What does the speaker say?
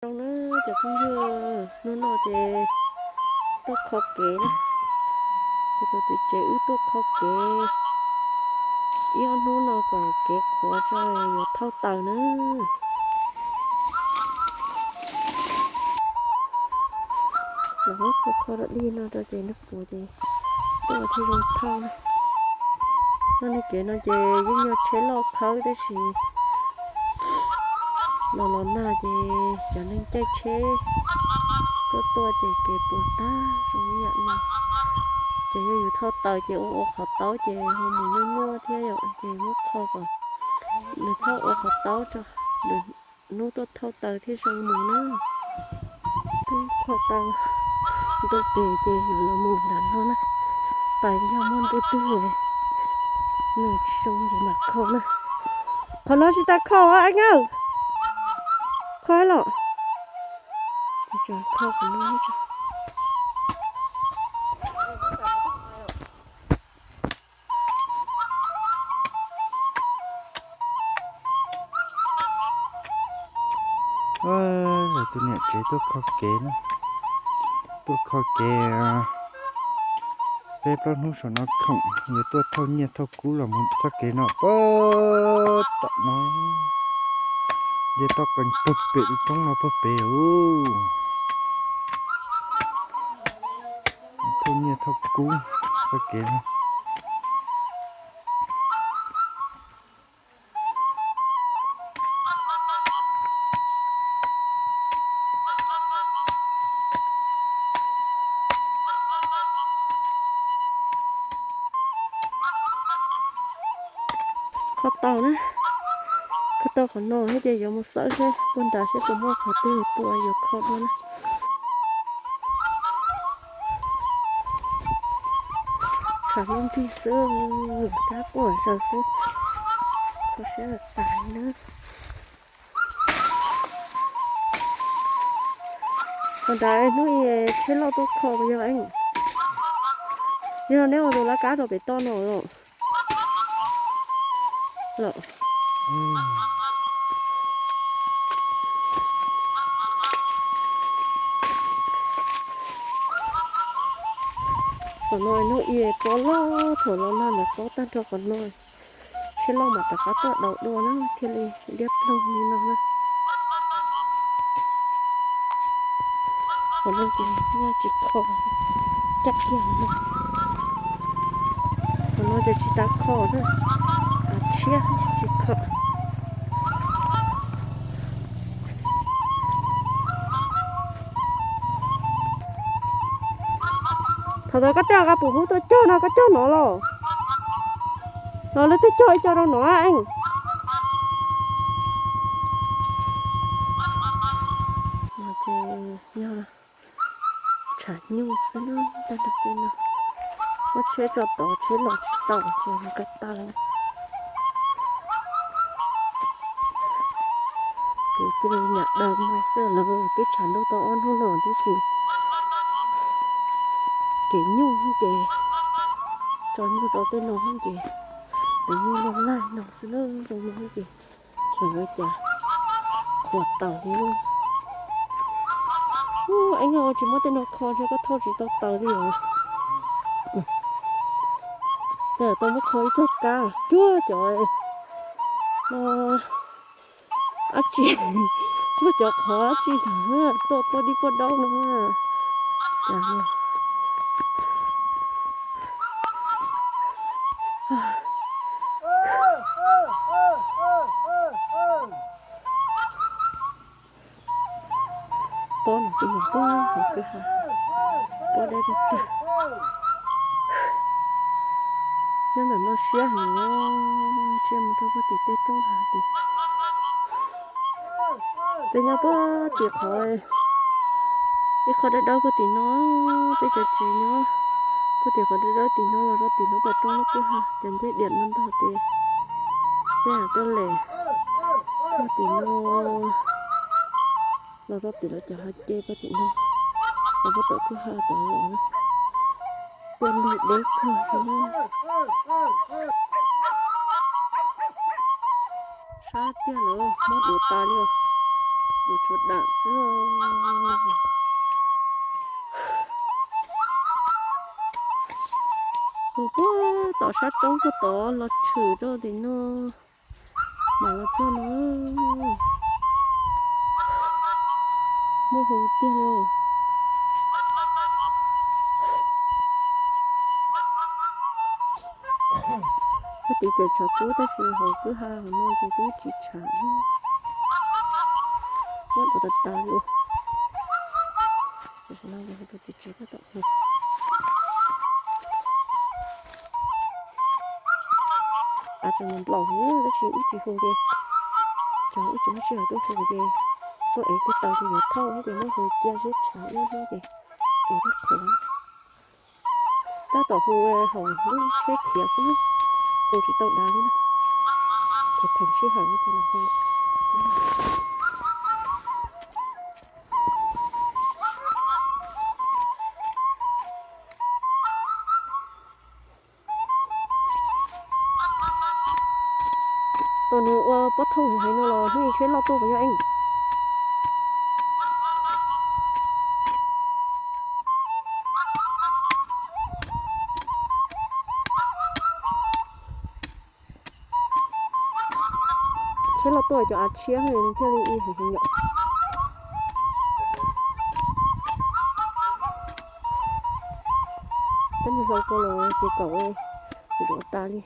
Zoo na cov phooj ywg, hnub no ces tuaj kho kev na, kuv tus txiv tsev wb tuaj kho kev ib ob hnub no kom kev qhuav tso yuav thauj taws na. Los muab kho kho rau dij no rau ces nws puv ces tuaj thiaj zoo thauj na. Txoj niag kev no ces yeej yog tsheb loj khawb tab sis los los nag ces cov neeg caij tsheb tuaj tuaj ces kev puas tag zoo li yam no. Ces yog yus thauj taws ces ua ua qhov taub ces ho mus nyuaj nyuaj thiab yom, ces muab kho kom nws txhob ua qhov taub tso, nws hnub tuaj thauj taws thiaj zoo mus na. Twb kho tau ntu pem ces yuav los mus nram no na, pais yog muaj ntu twg nws tsis zoo ces mam kho na. Qhov no tsis tas kho Eeb na, kho los kho qhov no. Lawv tus niam tsev tuaj kho kev na, tuaj kho kev peb plaub hnub saum no khoom yuav tuaj thauj nyiaj thauj kub los mus txoj kev no puag tom no, nce toj qees puag pem lub roob no puag pem ub. Thauj nyiaj thauj kub txoj kev no. Kho tau na, kho tau qhov no thiab ces yuav mus xawb seb puag nrad seb puas muaj qhov twg tua yuav kho dua na. Tshav ntuj nrig xwb, kab quaj zaws xwb, kho siab tas li na. Qhov nrad hnub ib tsheb loj tuaj kho puas yog? Yog no neb ua tus laj kab rau pem toj no los? Qhov no hnub ib pob loj thaum los nag ntawd pob tag nrho qhov no. Tsheb loj mam rov qab tuaj daus dua na thiaj li liab ploog li no na. Qhov no ces nyaj tsis kho, caj kiag no. Qhov no ces tsis tas kho na, tshiab tsis kho. Thaum ntawd koj tej qab pum hub tuaj cog no koj cog no los? Los lawv twb cog ib co rau no. Yog tshav nyuj xwb na, tag nrho tej no muab tsheb tso tod tsheb los tsis tau ces mus ko taw na. Ces cia li nyam daws mus xwb los twb tshav ntuj tau ob hnub no tib si. Kev nyuj ces tso nyuj rau tej no ces kev nyuj loj laig no xwb na, zoo no ces tseem ua cas qhuas taws li. Ub, Eeb, tsis muab tej no kho ntshe koj thauj tsis tau taws li os. Tej tau muab kho ib txoj kab cuag cov dab tsi, cuag cov qhov dab tsi thaum tuaj puag dib puag daub no. Cas no pob no twb mus puag hauv kwj ha, pob dawb dawb tag. Nyob ntawm no siab heev os, ntsia mus rau puag tim tej roob hav tid. Peb nyob puag tim qhov, ib qho dawb dawb puag tim no, peb cov tsev nyob puag tim qhov dawb dawb tim no los rau tim lub pas roob lub kwj ha cov nceb diam no ntog tias peb tuaj lem puag tim no los rau tim lawv cov hav ce puag tim no, los puag tom kwj ha tom los na. Tuaj lug deb kawg li na. Sab tiag lawm, mob duav tas li os. tus tshuav dam xwb. Mus puag tom sab roob puag tod los tshwm rau tim no. Mam los txog no, muaj hu tiag li. Puag tim ces tshav kub tab sis hauv kwj ha hauv no ces twb tsis tshav li. Muab dov tas tas li. Tam sim no yog tus txiv tsev tab tom hu. Av tseem nplaum heev tab sis wb tsis hu ces, tsam wb tsis muaj sij hawm tuaj hu ces tuaj ev kiag tau ces yuav thauj ces muab hu cia siab tshav ib hnub ces kev thiaj qhuav. Tab tom hu hauv lub tsheb khiav xwb, hu tsis tau dav li na. Ces theem sij hawm ces los hu. Tus nws ua pob thooj heev no los hnub ib tsheb loj tuaj puas yog eej? Tsheb loj tuaj cov av tshiab nws thiaj li ib heev heev yom. Peb mus hlau tua los ces kaum zov tas li.